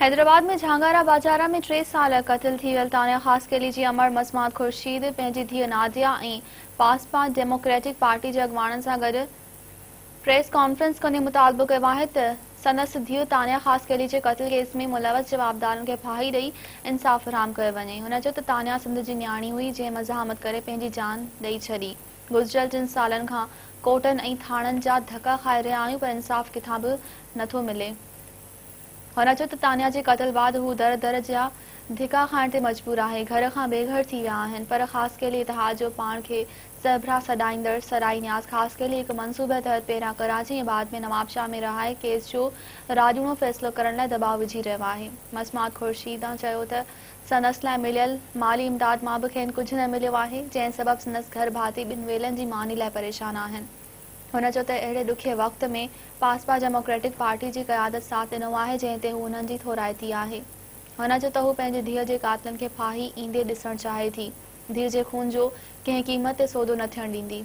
حيدرآباد ۾ جهانگارا باجارا ۾ ٽي سال قتل ٿي ويل تانيا خاصخيلي جي امڙ مسمات خورشيد پنهنجي ڌيء ناديا ۽ پاسپا ڊيموڪريٽڪ پارٽي جي اڳواڻن سان گڏ پريس ڪانفرنس ڪندي مطالبو ڪيو آهي ته سندس ڌيء تانيا خاصخيلي جي قتل ڪيس ۾ ملوث جوابدارن کي ڦاهي ڏئي انصاف فراهم ڪيو وڃي. هن چيو ته تانيا سنڌ جي نياڻي هئي جنهن مزاحمت ڪري پنهنجي جان ڏئي ڇڏي. گذريل ٽن سالن کان ڪورٽن ۽ ٿاڻن جا ڌڪا کائي رهيا آهيون پر انصاف ڪٿان به نٿو ملي. هن چيو ته تانيا جي قتل بعد هو در در جا ڌڪا کائڻ تي مجبور آهي، گهر کان بي گهر ٿي ويا آهن پر خاصخيلي اتحاد جو پاڻ کي سربراهه سڏائيندڙ سرائي نياز خاصخيلي هڪ منصوبي تحت پهريان ڪراچي ۽ بعد ۾ نوابشاهه ۾ رهائي ڪيس جو راڄوڻو فيصلو ڪرڻ لاء دٻاء وجهي رهيو آهي. مسمات خورشيده چيو ته سندس لاء مليل مالي امداد مان به کين ڪجهه نه مليو آهي، جنهن سبب سندس گهر ڀاتي ٻن ويلن جي ماني لاء پريشان آهن. هن چيو ته اهڙي ڏکئي وقت ۾ پاسپا ڊيموڪريٽڪ پارٽي جي قيادت ساٿ ڏنو آهي جنهن تي هو انهن جي ٿورائتي آهي. هن چيو ته هو پنهنجي ڌيء جي قاتلن کي ڦاهي ايندي ڏسڻ چاهي ٿي، ڌيء جي خون جو ڪنهن قيمت تي سودو نه ٿيڻ ڏيندي.